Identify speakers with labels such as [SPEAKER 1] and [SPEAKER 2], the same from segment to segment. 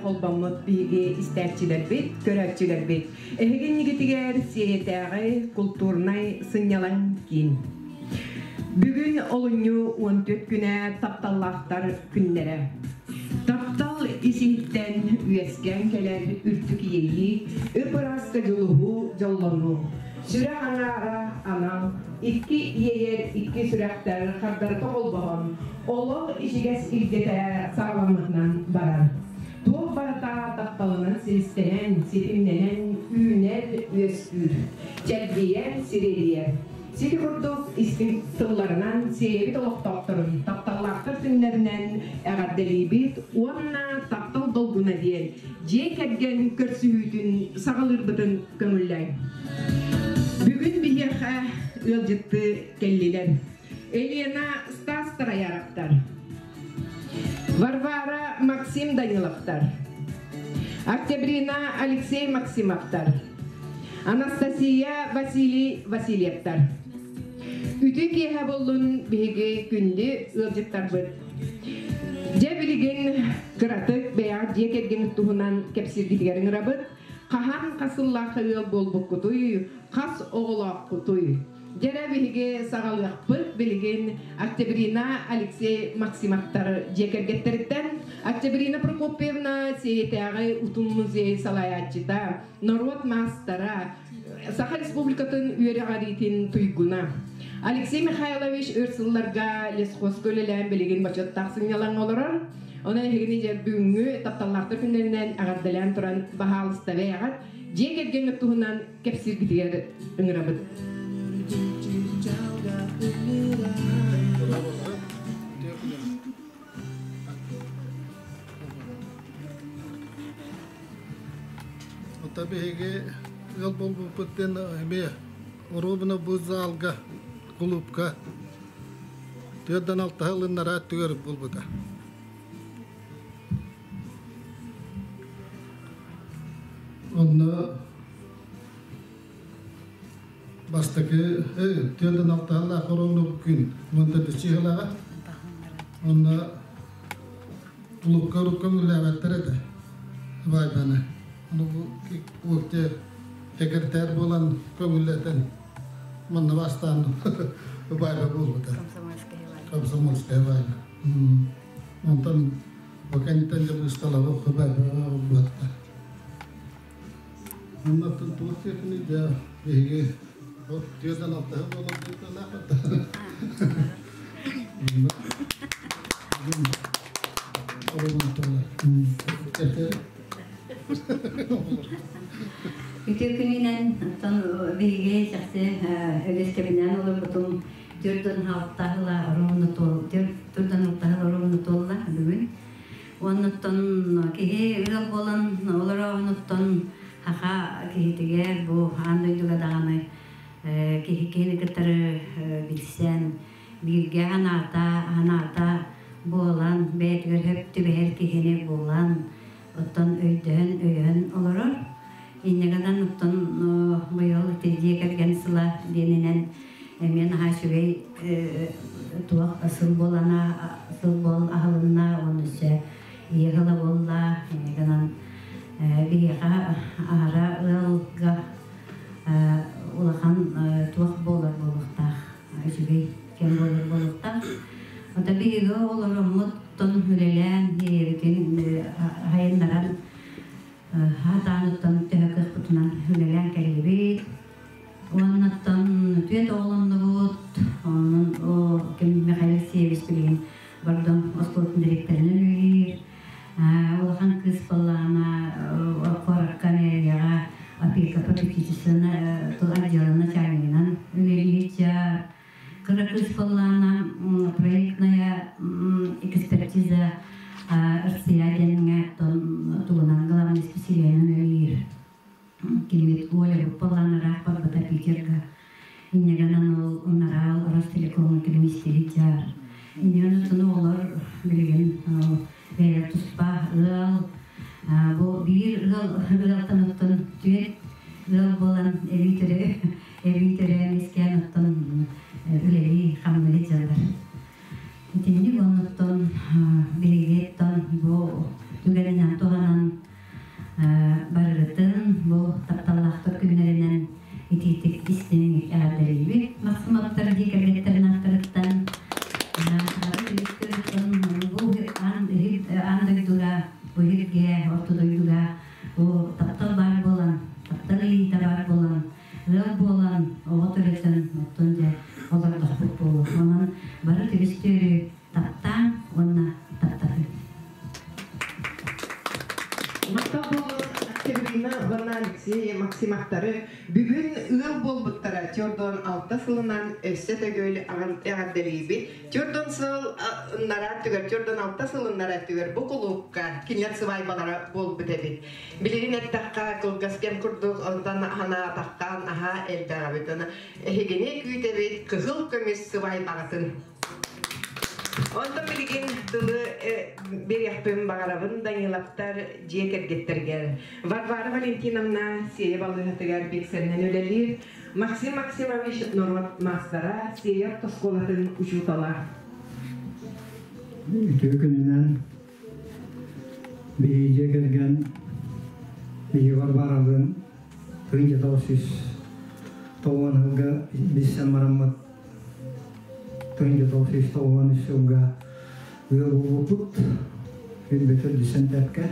[SPEAKER 1] холбоммут биһиги истээччилэрбит, көрөөччүлэрбит. Эһиги иннигитигэр Сиэйэтээҕи култуурунай сынньалаҥ киин. Бүгүн олунньу 14 күнэ тапталлаахтар күннэрэ. Таптал ис-иһиттэн үөскээн кэлэр үрдүк иэйии, ып-ырааска дьулуһуу, дьоллонуу. Сүрэх аҥаара анал, икки иэйэр икки сүрэхтэр хардарыта холбоһон, олох ичигэс илгэтэ саҕаламмытынан барар. Туох барыта тапталынан силистэнэн, ситимнэнэн үүнэр, үөскүүр, чэлгийэр, сириэдийэр. Сити курдук истиҥ тылларынан Сиэйэбит олохтоохторун тапталлаахтар күннэринэн эҕэрдэлиибит уонна таптал долгуна диэн дьиэ кэргэн көрсүһүүтүн саҕалыырбытын көҥүллээҥ. Бүгүн биһиэхэ ыалдьыттыы кэллилэр. Елена Стас Тараяровтар, Варвара Максим Даниловтар, Октябрина Алексей Максимовтар, Анастасия Василий Васильевтар. Үтүө киэһэ буоллун биһиги күндү ыалдьыттарбыт. Дьэ билигин кыратык бэйэҕит дьиэ кэргэн туһунан кэпсииргитигэр ыҥырабыт. Хаһан хас сыллаахха ыал буолбуккутуй, хас оҕолооххутуй? Дьэрэ биһиги саҕалыахпыт билигин Октябрина Алексей Максимовтар дьиэ кэргэттэриттэн. Октябрина Прокопьевна Сиэйэтээҕи Утум музей салайааччыта, норуот маастара, Саха Республикатын үөрэҕириитин туйгуна. Алексей Михайлович өр сылларга лесхозка үлэлээн билигин бочуоттаах сынньалаҥҥа олорор. Онон эһигини дьэ бүгүҥҥү тапталлаахтар күннэринэн эҕэрдэлээн туран баһаалыста бэйэҕит дьиэ кэргэҥҥит туһунан кэпсииргитигэр ыҥырабыт.
[SPEAKER 2] Ота биһиги ыал буолбуппут диэн эмиэ оруобуна бу залга, кулуупка түөрдэн алтаһы ылыннара түгэр буолбута. Онно бастакы түөрдэн алтаһылаах оруобуна күн уонна чыһылаҕа. Онно кулуупка урукку көҥүллээбэттэр этэ Вайбаны. Ону бу уокте секретарь буолан көҥүллэтэн манна бастаан Вайба буолбута. Комсомольская Вайба. Онтон бу кэнниттэн дьэ быысталабы Вайба буолбута. Оннуттан туох диэхпиний дьэ биһиги түөртэн алтаһы буолан диэхпит
[SPEAKER 3] Үтүө күнүнэн оттон биһиги чахчы үгүс кэминэн олорбутум түрдөн алтаһыла оруону түрдөн алтаһыла оруону туолла бүгүн. Оннуттан киһи ыал буолан олорооһунуттан хаха киһитигэр бу аан дойдуга даҕаны киһи киһини кытары билсэн бииргэ анаата анаата буолан бэйэтигэр хөп түбэһэр киһини булан оттон өйдөһөн өйөһөн олорор. Инньэ гынан оттон быйыл ити дьиэ кэргэн сыла диэнинэн эмиэ наһаа үчүгэй туох сыл буолана сыл буолан аһылынна уонна өссө ийэ ыла буолла. Инньэ гынан биһиэхэ аһара ыалга улахан туох буолар буолуохтаах үчүгэй кэм буолар буолуохтаах. Ото биһиги олороммут тон үлэлээн ийэбитин хайыннаран хаатааныттан төһө кыахпытынан үлэлээн кэллибит. Уоннаттан түөрт оҕолоннубут. Онон ким Михаил Алексеевич билигин Бордоҥ оскуолатын дириэктэринэн үлэлиир. Улахан кыыс буоллаҕына куоракка мэрияҕа опека попечительствоны отделын начальнигынан үлэлиир. Кыра кыыс буоллаҕына проектная экспертиза Россия диэҥҥэ тугунан главный специалиһынан үлэлиир. Кинибит Оля буоллаҕына ыраах барбыта Питерга. Инньэ гынан ол ынараал Ростелеком экономистиһитяр. Инньэ гынан оҕолор билигин бэйэ туспа ыал бу биир ыал ыалтан оттон түөрт ыал буолан эбии төрө эбии төрөөн искээн оттон үлэлии хамныы дьаллар. Итинник оннуттан биһиги оттон бу түгэнинэн туһанан. итиитик истиҥ эҕэрдэлиибит Максимовтар дьиэ кэргэттэрин ааттарыттан. Бу аан дойдуга, бу иһиргэ, орто дойдуга бу таптал баар буолан, таптал илиитэ баар буолан, ыал буолан, оҕо төрөтөн, оттон дьэ олордохпут буолуо. Онон бары түбүс-түөрү таптаан уонна таптаһыы.
[SPEAKER 1] Махтал буоллун Октябрина уонна Алексей Максимовтары бүгүн ыал буолбуттара 46 сылынан өссө төгүл эҕэрдэлиибит. 40 сыл ыннараа түгэр, 46 сыл ыннараа түгэр бу кулуупка кинилэр сыбаайбалара буолбут эбит. Билигин эттэххэ, кылгас кэм курдук, онтон ханаатахха наһаа элбэх эбит. Эһигини күүтэбит кыһыл көмүс сыбаайбаҕытын. Онтон билигин тылы биэриэхпин баҕарабын Даниловтар дьиэ кэргэттэригэр. Варвара Валентиновна Сиэйэ балыыһатыгар биэксэринэн үлэлиир, Максим Максимович норуот маастара, Сиэйэ оскуолатын учуутала.
[SPEAKER 4] Үтүө күнүнэн биһиги дьиэ кэргэн биһиги Варваралыын 1990 сылга билсэн бараммыт 1993 сылга ыал буолбуппут. Күн десентерке.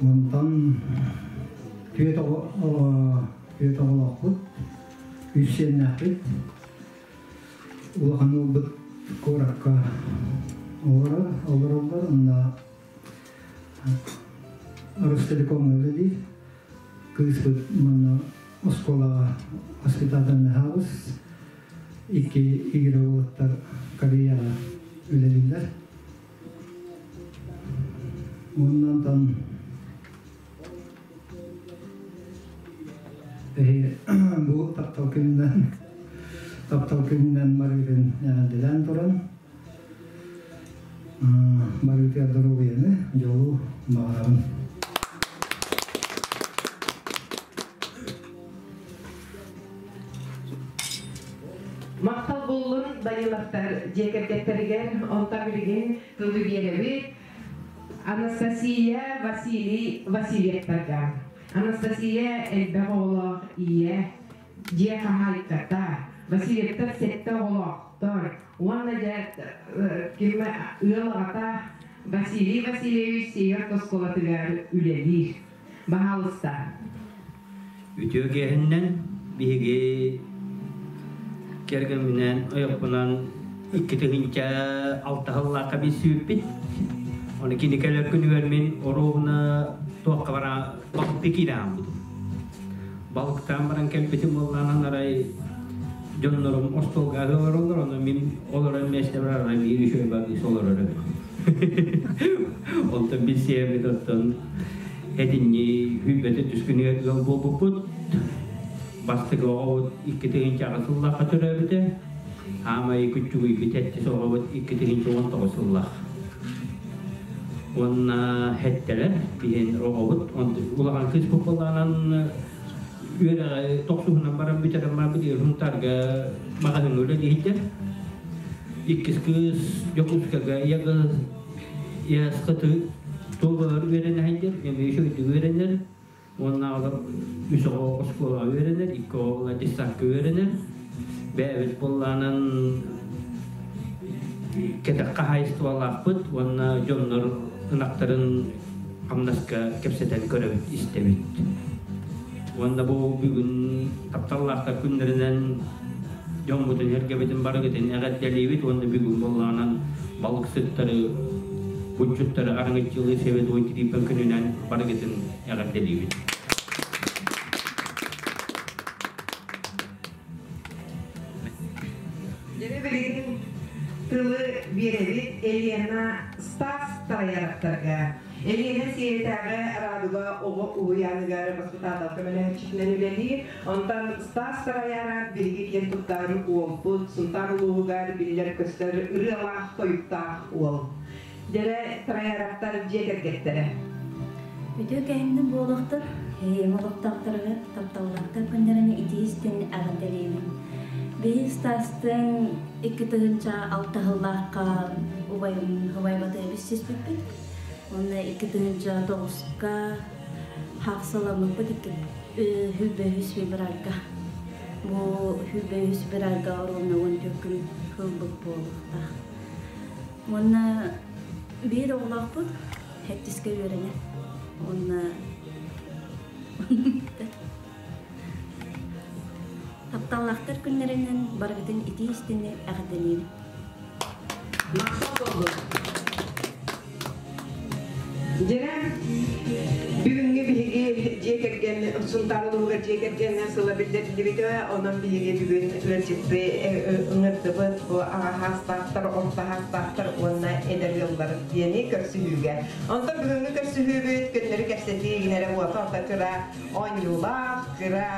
[SPEAKER 4] Онтон түөрт оҕолоохпут, үс сиэннээхпит. Улахан уолбут куоракка олорор, олороллор. Онно Ростелекомҥа үлэлиир. Кыыспыт манна оскуолаҕа воспитательный хаус, икки игирэ уолаттар Кореяҕа үлэлииллэр. Оннантан бу таптал күнүнэн таптал күнүнэн барыытын эҕэрдэлээн туран барыытыгар доруобуйаны, дьолу баҕарабын.
[SPEAKER 1] Махтал буоллун Даниловтар дьиэ кэргэттэригэр, онтон билигин тылы биэрэбит Анастасия Василий Васильевтарга. Анастасия элбэх оҕолоох ийэ, дьиэ хаһаайката, Васильевтар сэттэ оҕолоохтор уонна дьэ ким ыал аҕата Василий Васильевич Северт оскуолатыгар үлэлиир. Баһаалыста.
[SPEAKER 5] Үтүө киэһэннэн биһиги кэргэмминэн ойохпунан 2006 сыллаахха билсибиппит. Оны кини кэлэр күнүгэр мин оруобуна туохха бара балыкты киирэ хаалбытым. Балыктаан баран кэлбитим буоллаанан арай дьоннорум остуолга аһыы олороллор, ону мин олорон миэстэбэр арай биир үчүгэй баргыс олорор эбит. Онтон билсиэбит оттон этинни хүлбэтэ түскүнүгэр ыал буолбуппут. Бастакы оҕобут 2008 сыллаахха төрөөбүтэ. Аамай күччүгүйбүт эттис оҕобут 2019 сыллаах. Уонна хэттэлэр биһин оҕобут улахан кыыс буоллаанан үөрэҕи тохсуһунан баран бүтэрэн барбыт Сунтаарга маҕаһыыҥҥа үлэлииһиттэр. Иккис кыыс Дьокуускайга ЯСХТ туолалар үөрэнэһэйдэр, эмиэ үчүгэйдик үөрэнэр. Уонна олор үс оҕо оскуолаҕа үөрэнэр, икки оҕо детсадка үөрэнэр. Бэйэбит буоллаанан кэтэх хаһаайыстыбалаахпыт уонна дьоннор ынахтарын хамнаска кэпсэтэн көрөбүт, истэбит. Уонна бу бүгүн тапталлаахтар күннэринэн дьоммутун, эргэбитин барыгытын эҕэрдэлиибит уонна бүгүн буоллаҕынан балыксыттары, булчуттары араҥаччылыы Святой Трипон күнүнэн барыгытын эҕэрдэлиибит.
[SPEAKER 1] Дьэ билигин тылы биэрэбит Елена Стас Тараяровтарга. Елена Сиэтээҕи Радуга оҕо уһуйааныгар воспитатель көмөлөһөөччүтүнэн үлэлиир. Онтон Стас Тараяров биһиги киэн туттар уолбут, Сунтаар улууһугар биллэр-көстөр ырыалаах-тойуктаах уол. Дьэрэ Тараяровтар дьиэ кэргэттэрэ.
[SPEAKER 6] Үтүө кэһиннин буолуохтар, эйиэм олохтоохторугар тапталлаахтар күннэрин итии-истиҥ эҕэрдэлиибин. Биһи Стастыын 2006 сыллаахха убайым убайбатыгар билсиспиппит. Уонна 2009-ка хаахсаламмыппыт икки. Хүлбөһүс февральга. Бу хүлбөһүс февральга оруобуна 14 күн ылбыт буолуохтаах. Уонна биир оҕолоохпут сэттискэ үөрэнэр. Уонна тапталлаахтар күннэринэн барыгытын итии истини эҕэрдэлиибин.
[SPEAKER 1] Махтал буоллун. Дьэрэ, бүгүҥҥү биһиги дьиэ кэргэн Сунтаар улууһугар дьиэ кэргэн сыла биллэриллибитэ. Онон биһиги бүгүн ыалдьытты ыҥырдыбыт бу аҕа хаастаахтар, орто хаастаахтар уонна эдэр ыаллар диэни көрсүһүүгэ. Онтон бүгүҥҥү көрсүһүүбүт көннөрү кэпсэтии гинэрэ уота кыра оонньуулаах, кыра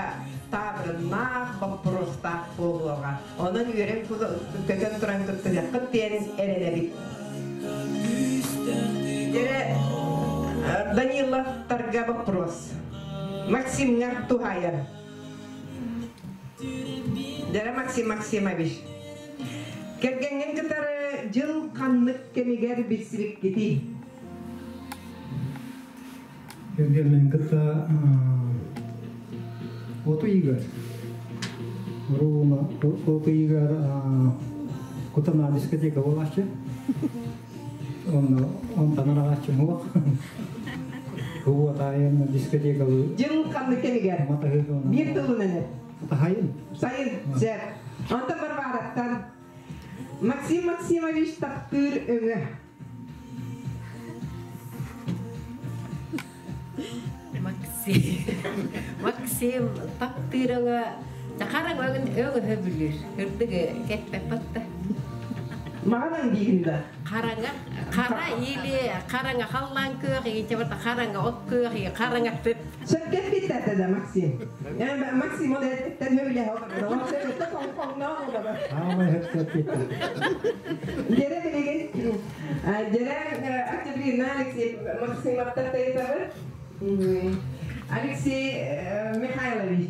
[SPEAKER 1] таабырыннаах, боппуруостаах буолуоҕа. Онон үөрэн көтөн туран кыттыһыаххыт диэн эрэнэбит. Дьэрэ Даниловтарга вопрос. Максимҥа туһаайан. Дьэрэ Максим Максимович, кэргэҥҥин кытары дьыл ханнык кэмигэр билсибиккитий?
[SPEAKER 4] Кэргэммин кытта оту ыйыгар Руна оту ыйыгар кутана дискотека буолааччы. Онно онтон араҕааччы муох. Уотайын дискотекалы.
[SPEAKER 1] Дьыл ханнык кэмигэр? Биир тылынан эт.
[SPEAKER 4] Сайын.
[SPEAKER 1] Сайын, сөп. Онтон Варвараттан Максим Максимович таптыыр өҥө.
[SPEAKER 7] Максим Максим таптыыр хараҥ өҥ өҥөһө бүлүүр кырдык кэппэппат да
[SPEAKER 1] Маҕанан диигин да?
[SPEAKER 7] Хараҥа хара или хараҥа халлаан күөх ичэ барта хараҥа от күөх хараҥа төп
[SPEAKER 1] Сөпкө эппиттэтэ да Максим. Максим ол эттэн һөйлэһэ олорор. Ол сөпкө тоҥхоҥноох олорор.
[SPEAKER 4] Аамай сөпкө эппиттэ.
[SPEAKER 1] Дьэрэ билигин Дьэрэ Октябрина Алексей Максимовтар тайытабыт. Алексей Михайлович,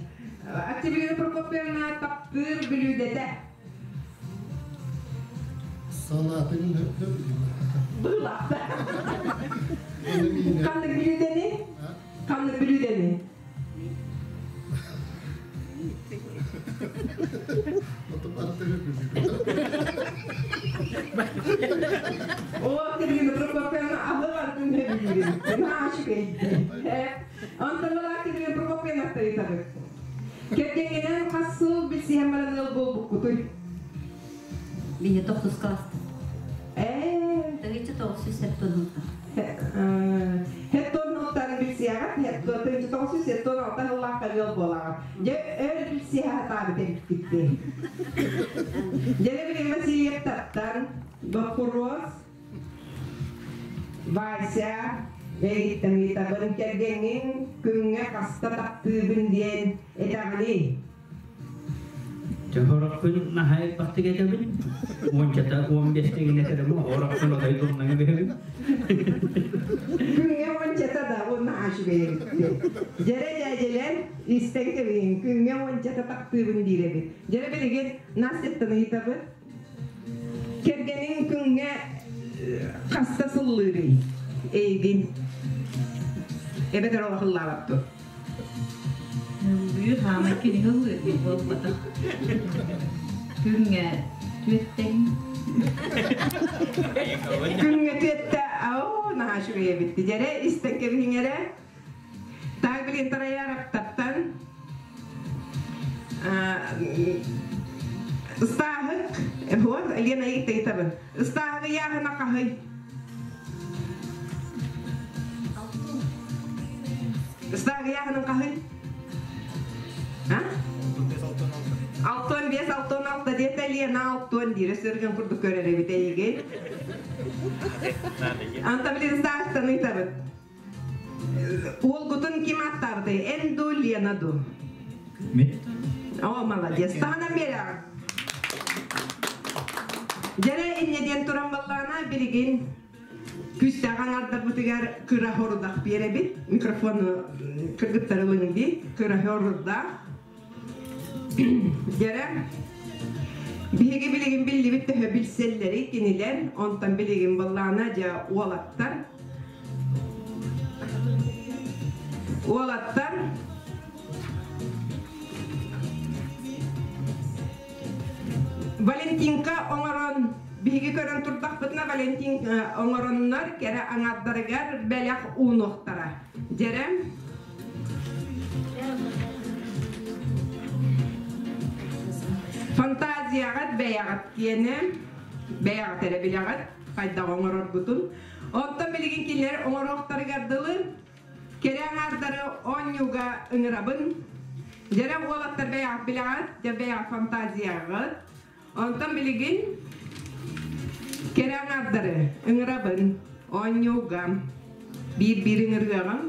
[SPEAKER 1] Октябрина Прокопьевна таптыыр бүлүүдэтэ.
[SPEAKER 2] Салаатын
[SPEAKER 1] Быылаахта. Ханнык бүлүүдэни? Ханнык бүлүүдэни? О, Октябрина Прокопьевна аһы бардын бүлүүрүн. Наша үчүгэй. Онтон ыла Октябрина Прокопьевна тайытабыт. Кэргэҥҥинэн хас сыл билсиһэн баран ыал буолбуккутуй?
[SPEAKER 3] Биһи тохсус класс.
[SPEAKER 1] Ээ.
[SPEAKER 3] Тыгыччы 976.
[SPEAKER 1] Хеттон нуктарын билсиэҕит, хеттон 976 сыллаахха ыал буолаҕыт. Дьэ, өр билсиһэ сатаабыт эбиккит. Дьэ, билигин Васильевтартан боппуруос Вася, эйиттэн ыйытабын, кэргэҥҥин күҥҥэ хаста таптыыбын диэн этэҕиний?
[SPEAKER 5] Дьэ, орохпун наһаа элбэхтик этэбин. Уончата, 15 тегин этэrim, орохпун отой тумнаҥы бэһэбин.
[SPEAKER 1] Күҥҥэ уончата да, уонна үчүгэй эбит. Дьэрэ дьээдьэлэр истэн кэбиһиҥ, күҥҥэ уончата таптыыбын диир эбит. Дьэрэ билигин Настяттан ыйытабын. Кэргэниҥ күҥҥэ хаста сыллыырый? Эйигин. Эбэтэр олох ыллаабатту.
[SPEAKER 8] Ыллыыр хаамай кини ыллыыр буолбатах. Күҥҥэ түөттэн.
[SPEAKER 1] Күҥҥэ түөттэ, оо, наһаа үчүгэй эбит. Дьэрэ истэн кэбиһиҥ эрэ. Так, блин, Тараяровтартан Ыстааһык, вот, Лена ыйытабын. Ыстааһыгы яаһына хаһый? Ыстааһыгы яаһынан хаһый? А? 65, 66 диэтэ Лена алтуон диир. Өсөргөн курдук көрөр эбит эйигин. Анта билин ыстааһыктан ыйтабыт. Уолгутун ким аттаабытай? Эн ду, Лена ду?
[SPEAKER 5] Мен.
[SPEAKER 1] О, молодец. Таһынан биэрэҕин. Дьэрэ инньэ диэн туран баллаана билигин күстээх аҥардарбытыгар кыра хорудах биэрэбит. Микрофону кыргыттар ылыҥ дии. Кыра хорудах. Дьэрэ биһиги билигин биллибит төһө билсэллэри кинилэр, онтон билигин баллаана дьэ уолаттар. Уолаттар. Валентинка оҥорон биһиги көрөн турдахпытына Валентин оҥороннор кэрэ аҥаардарыгар бэлэх уунуохтара. Дьэрэм Фантазияҕыт бэйэҕит киэнэ, бэйэҕит эрэ билэҕит хайдах оҥороргутун. Оттон билигин кинилэр оҥоруохтарыгар дылы кэрэ аҥаардары оонньууга ыҥырабын. Дьэрэ уолаттар бэйэҕит билэҕит, дьэ бэйэҕит фантазияҕыт. Онтон билигин кэрэ аҥаардары ыҥырабын оонньууга. Биир-биир ыҥырыаҕым.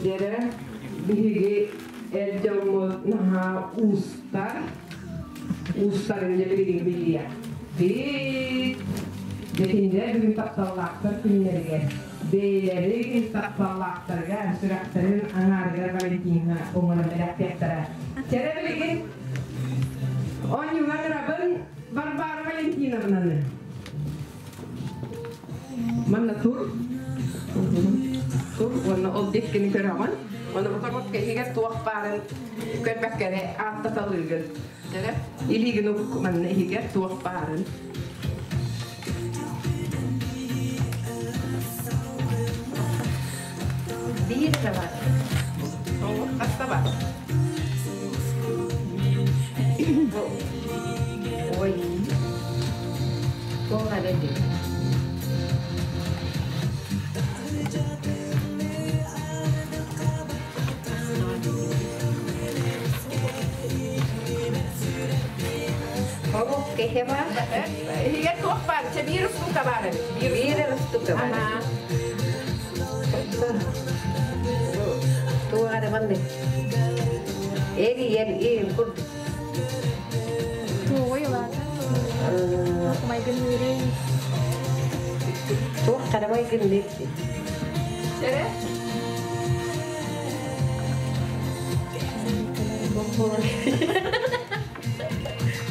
[SPEAKER 1] Дьэрэ, биһиги эр дьоммут наһаа уустар, уустарын дьэ билигин билиэхпит. Дьэ кинилэр бүгүн тапталлаахтар күннэригэр бэйэлэрин тапталлаахтарыгар сүрэхтэрин аҥаарыгар Валентина оҥорон бэлэхтиэхтэрэ. Чэрэ билигин оонньууга ыҥырабын Варвара Валентиновнаны. Манна тур. Тур уонна ол диэккини көрөҕүн. Уонна бу коробка иһигэр туох баарын көрбөккө эрэ ааттаталыыгын. Дьэ, илиигин ук манна иһигэр туох баарын.
[SPEAKER 7] Биир эрэ бар.
[SPEAKER 1] Хаста бар.
[SPEAKER 7] Ой. Туох эрэ дии. Хорук киһи бар.
[SPEAKER 1] Иһигэр туох баар? Чэ биир устуука баар эбит.
[SPEAKER 7] Биир устуука баар. Туох эрэ маннык. Эрийэр иин курдук.
[SPEAKER 9] Туоҕуй улаата? Майгынныырый?
[SPEAKER 7] Туох хара майгынныыр?
[SPEAKER 1] Чэрэ?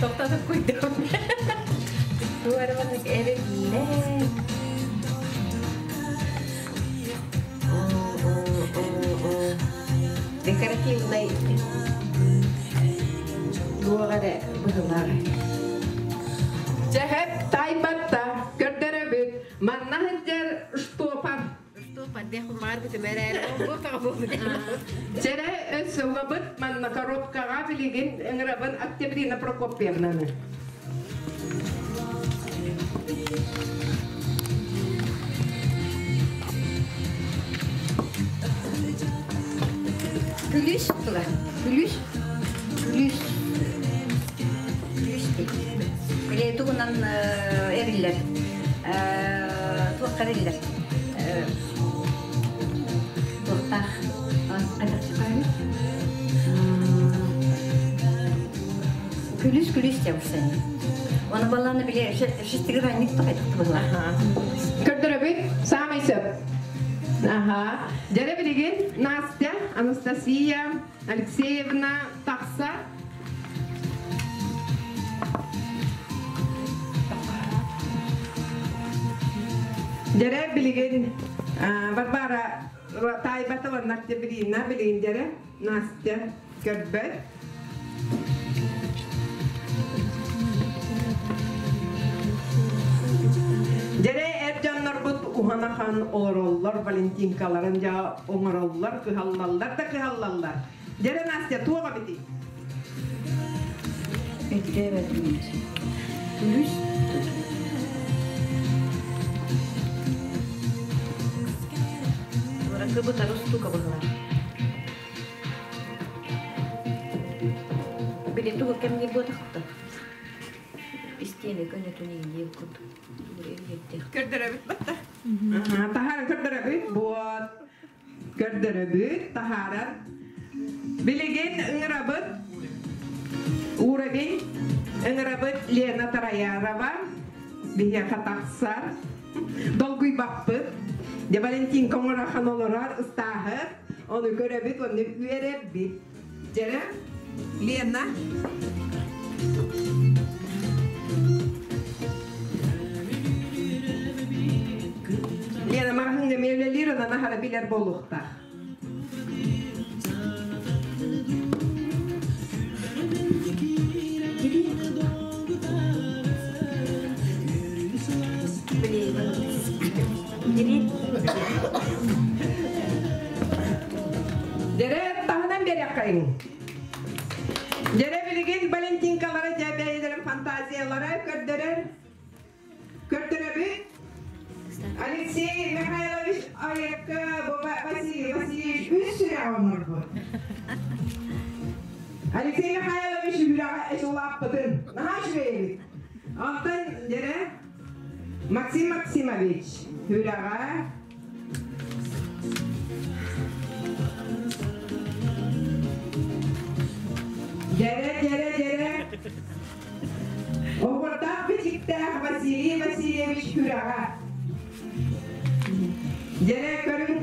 [SPEAKER 7] Тоқтатып куйдум. Туох эрэ маннык эриллэ. Декоративнай туох эрэ быһылаах.
[SPEAKER 1] Дьэһэп тайбатта көрдөрөбүт. Манна сылдьар штопор.
[SPEAKER 7] Штопор диэх умаар бүтүмэр эрэ.
[SPEAKER 1] Чэрэ өссө манна коробкаҕа билигин ыҥырабын Октябрина Прокопьевнаны.
[SPEAKER 3] Күлүс тула. Күлүс. Күлүс. Күлүс дии. Били тугунан эриллэр. Туохха эриллэр. Туохтаах. Күлүс күлүс диэбсэн. Оны балланы били шестигранник тоқайтықты была.
[SPEAKER 1] Көрдөрөбүт, саамай сөп. Аха. Дьэрэ билигин Настя, Анастасия Алексеевна тахса. Дьэрэ билигин Варвара таайбата уонна Октябрина билигин дьэрэ Настя көрбөт. Дьэрэ эр дьоннорбут уһанахан олороллор, Валентинкаларын дьа оҥороллор, кыһаллаллар да кыһаллаллар. Дьэрэ Настя туох эбитий?
[SPEAKER 3] Күлүс.
[SPEAKER 7] Ракыбы тарус тука была. Били тугу кэмҥэ буотахта. Истиэнэ көнөтүн иилиэ курдук.
[SPEAKER 1] Көрдөрөбүт батта. Таһааран көрдөрөбүт. Буот. Көрдөрөбүт, таһаарар. Билигин ыҥырабыт уровень ыҥырабыт Лена Тараярова биһиэхэ тахсар. Долгуйбаппыт. Дьэ Валентинка оҥорахан олорор ыстааһыт. Ону көрөбүт, ону үөрэбит. Дьэрэ, Лена. аһара билэр буолуохтаах. Дьэрэ таһынан биэриэххэйиҥ. Дьэрэ билигин Валентинкалара дьэ бэйэлэрин фантазиялара көрдөрөр. Көрдөрөбүт. Алексей Михайлович Айакка Василий Васильевич үс сүрэҕи оҥорбут. Алексей Михайлович үрэҕэ эчулааппытын наһаа үчүгэй эбит. Онтон дьэрэ Максим Максимович үрэҕэ Дьэрэ, дьэрэ, дьэрэ. Оһуордаах бичиктээх Василий Васильевич күрэҕэ. Дьэрэ көрүҥ.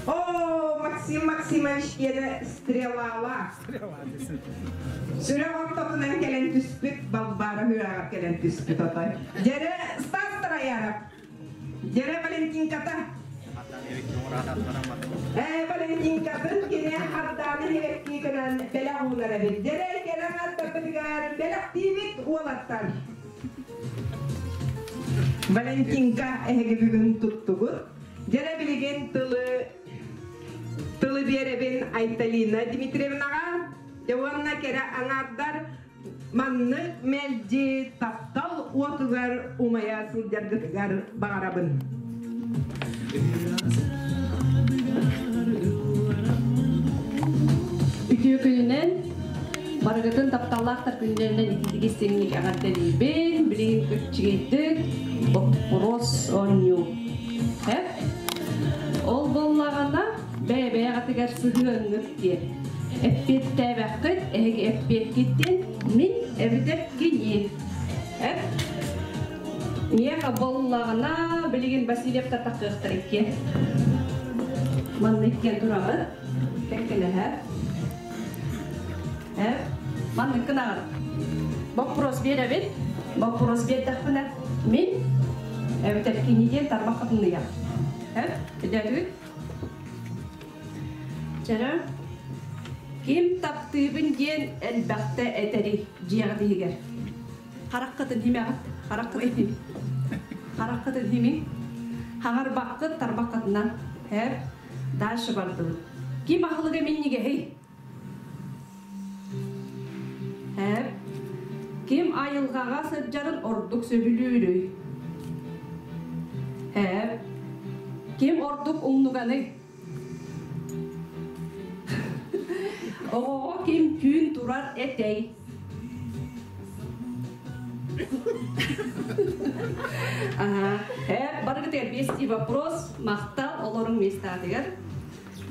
[SPEAKER 1] О, Максим Максимович диэнэ стрелала. Сүрэх ортотунан кэлэн түспүт, Балбаара үрэҕэр кэлэн түспүт отой. Дьэрэ Стас Трояров. Дьэрэ Валентинката. Ээ, Валентинкатын кини хардааны иһэктии гынан бэлэх уунар эбит. Дьэрэ кэлэн аттарбытыгар бэлэхтиибит уолаттар. Валентинка эһиги бүгүн туттугут. Дьэрэ билигин тылы тылы биэрэбин Айталина Дмитриевнаҕа. Дьэ уонна кэрэ аҥаардар Маннык мэлдьи таптал уотугар умайа сылдьаргытыгар баҕарабын.
[SPEAKER 9] Үтүө күнүнэн барыгытын тапталлаахтар күннэринэн ититик истиҥник эҕэрдэлиибин. Билигин үчүгэйдик боппуруос оонньуу. Ол буоллаҕына бэйэ-бэйэҕитигэр сыһыаҥҥыт диэн. Эппиэттээбэххит, эһиги эппиэккиттэн мин эбэтэр кини. Эп Миэхэ буоллаҕына, билигин Васильевтар таххыахтар иккиэн. Манна иккиэн тураҕыт. Кэккэлэһэ. Эп Маннык гынаҕыт. Боппуруос биэрэбит. Боппуруос биэрдэхпинэ, мин эбэтэр кини диэн тарбаххытын ыйар. Эп Өйдөөтүгүт? Чэрэ, ким таптыыбын диэн элбэхтэ этэрий дьиэҕит иһигэр? Хараххытын химэҕит, хараххытын хим. Хараххытын химиҥ. Хаҥарбаккыт, тарбаххытынан. Һэр, дальше бардыбыт. Ким аһылыга минньигэһий? Һэр, ким айылҕаҕа сылдьарын ордук сөбүлүүрүй? Һэр, ким ордук умнуганый? Оҕоҕо ким түүн турар этэй? Һэ, барыгытыгар биэстии вопрос, махтал, олоруҥ миэстэтигэр.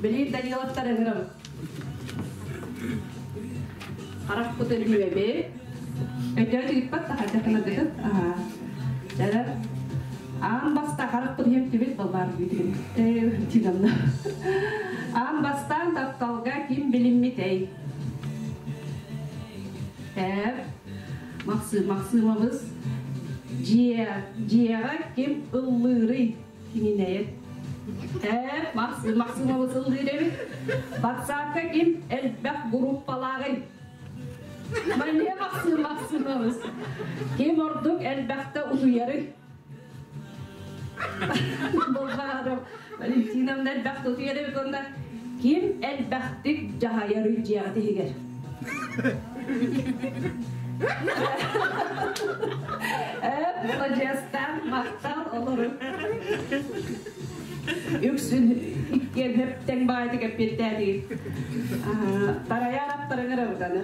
[SPEAKER 9] Били Даниловтар ыҥырабыт. Харахпытын үөбэ. Өйдөө тигиппат тахайдахына дыгыт. Дьэ, аан баста харахпыт иһим түбүт балбаар бүтүн. Тинамна. Аан бастаан тапталга ким билиммитэй? Эр Максым Максымовыз дьиэ дьиэҕэ ким ыллыырый? Кининэйэ. Ээ, Максым Максимовыз ыллыыр эбит. Ватсапка ким элбэх группалааҕый? Манья Максым Максимовыз. Ким ордук элбэхтэ утуйарый? Болҕарым. Валентиновна элбэхтэ утуйар эбит уонна ким элбэхтик дьаһайарый дьиэҕит иһигэр? Маладьыастаах, махтал олорун. Үксүн иккиэн хөптөҥ баайдык эппиэттээтигит. Тарайаан аттарыҥар ырытаны.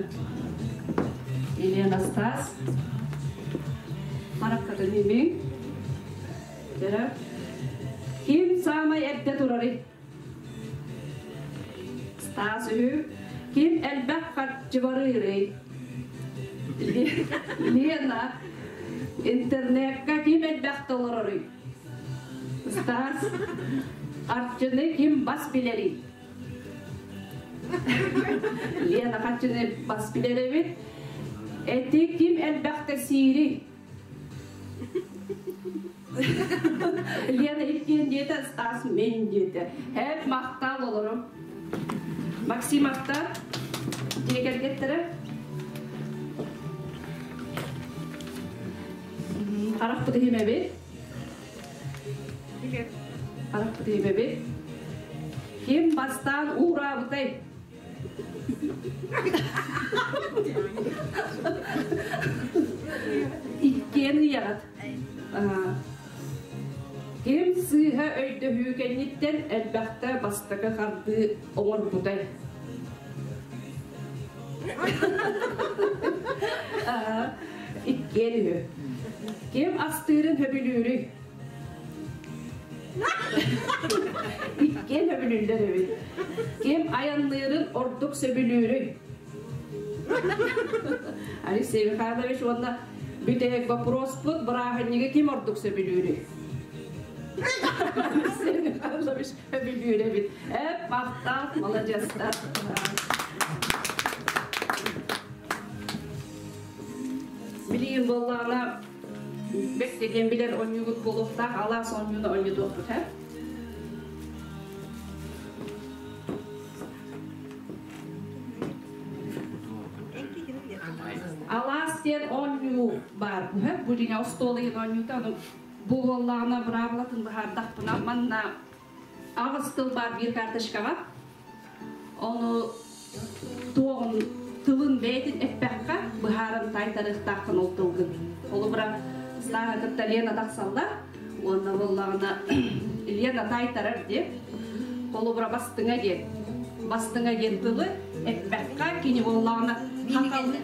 [SPEAKER 9] Елена Стас. Мараккатын имиҥ. Ким саамай эрдэ турарый? Стас үһү. Ким элбэх харчы барыырый? Лена. Интернекка ким элбэх толороруй? Стас. Харчыны ким бас билэрий? Лена харчыны бас билэр эбит. Эти ким элбэхтэ сиирий? Лена иккиэн диэтэ, Стас мин диэтэ. Хэп махтал олорум. Максимовтар дьиэ кэргэттэрэ. Харахпыт иһимэбит. Харахпыт иһимэбит. Ким бастаан уураабытай? Иккиэн ыйаҕыт. Ким сыыһа өйдөһүү кэнниттэн элбэхтэ бастакы хардыы оҥорбутай? Иккиэн үһү. Ким астыырын сөбүлүүрүй? Иккиэн сөбүлүүллэр эбит. Ким айанныырын ордук сөбүлүүрүй? Алексей Михайлович уонна бүтэһик вопроспут бырааһынньыгы ким ордук сөбүлүүрүй? Алексей Михайлович сөбүлүүр эбит. Эп, махтал, маладьыастар. Билигин буоллаҕына Бэс диэн билэр оонньуугут буолуохтаах, алаас оонньууну оонньотуохпут, һэ? Алаас диэн оонньуу баар, һэ? Бу дьиҥэ остуол иһин оонньуута, ону бу буоллаҕына быраабылатын быһаардахпына, манна аҕыс тыл баар биир карточкаҕа. Ону туоҕун тылын бэйэтин эппэххэ быһааран таайтарыахтааххын ол тылгын. Холобура, Стаха кытта Лена тахсаллар уонна буоллаҕына Лена таайтарар диэн, холобура бастыҥа диэн, бастыҥа диэн тылы эппэххэ кини буоллаҕына хахалы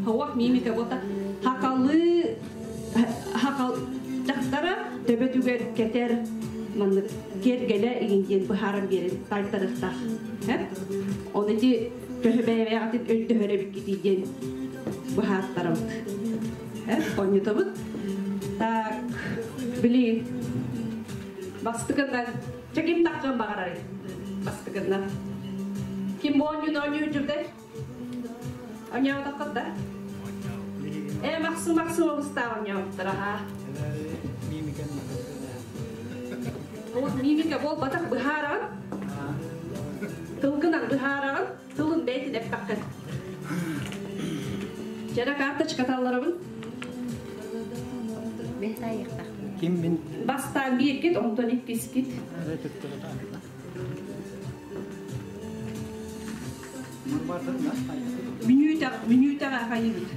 [SPEAKER 9] хоох мимика буолта хахалы хахал дьахтара төбөтүгэр кэтэр маннык киэргэлэ игин диэн быһааран биэрэн таайтарыахтаах. Оны ити төһө бэйэбэйэҕитин өйдөһөр эбиккитий диэн быһааттарабыт. Онньутобут. Так, билин бастыкыннан чэ ким таххын баҕарарый? Бастыкыннан. Ким оонньууну оонньуу жүрдэй? Оонньоотоххот да? Э, Махсым Махсым обустаах оонньообуттара аха. Ол мимика буолбатах быһаараҕын. Тылгынан быһаараҕын, тылын бэйэтин эппэххин. Дьара карточка талларабын.
[SPEAKER 3] Мен таайыахтаах.
[SPEAKER 4] Ким мин?
[SPEAKER 9] Бастаан бииргит, онтон иккискит. Мүнүүтэ, мүнүүтэҕэ хайыыбыт.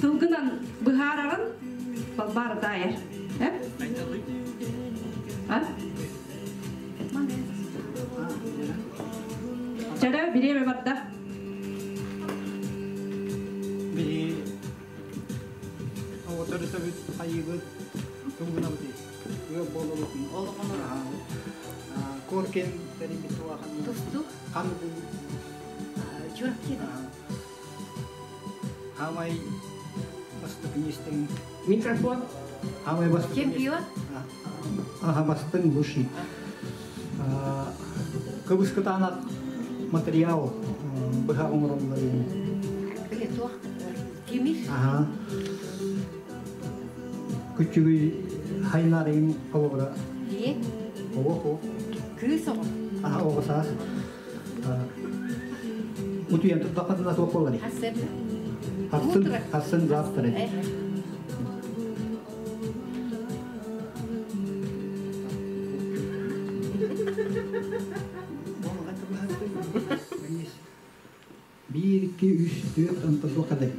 [SPEAKER 9] Тылгынан быһаараҕын Балбаара таайар. Э? А? Чара бириэмэ барда.
[SPEAKER 4] Биһи оҕотор-төбүт хайыыбыт тугунабыт ыал буолабытын ол Коркин тэрийбит туахан
[SPEAKER 3] Тусту
[SPEAKER 4] хан
[SPEAKER 3] Чурапчы
[SPEAKER 4] Хамай бастакы миэстэҥ
[SPEAKER 1] Микрофон.
[SPEAKER 4] Хамай бастакы
[SPEAKER 3] Чемпион.
[SPEAKER 4] Аха бастыҥ лучший. Кыбыскытаанах материал быһа оҥороллор.
[SPEAKER 3] Туох Тимир.
[SPEAKER 4] Аха. Күчүгүй хайнаарыйын холобура.
[SPEAKER 3] Дии.
[SPEAKER 4] Оҕо.
[SPEAKER 3] Кыыс оҕо.
[SPEAKER 4] Аха оҕо саас. Утуйан турдаххытына суох буолар.
[SPEAKER 3] Хассын.
[SPEAKER 4] Хассын, хассын завтра. Биир, икки, үс, түөрт, онтон туох кадай?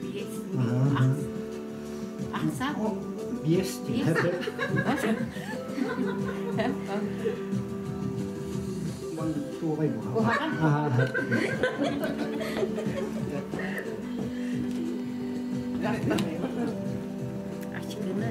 [SPEAKER 3] Биэс. Ахса.
[SPEAKER 4] Биэс. Туоҕай
[SPEAKER 3] Куһаҕан. Ачкыны.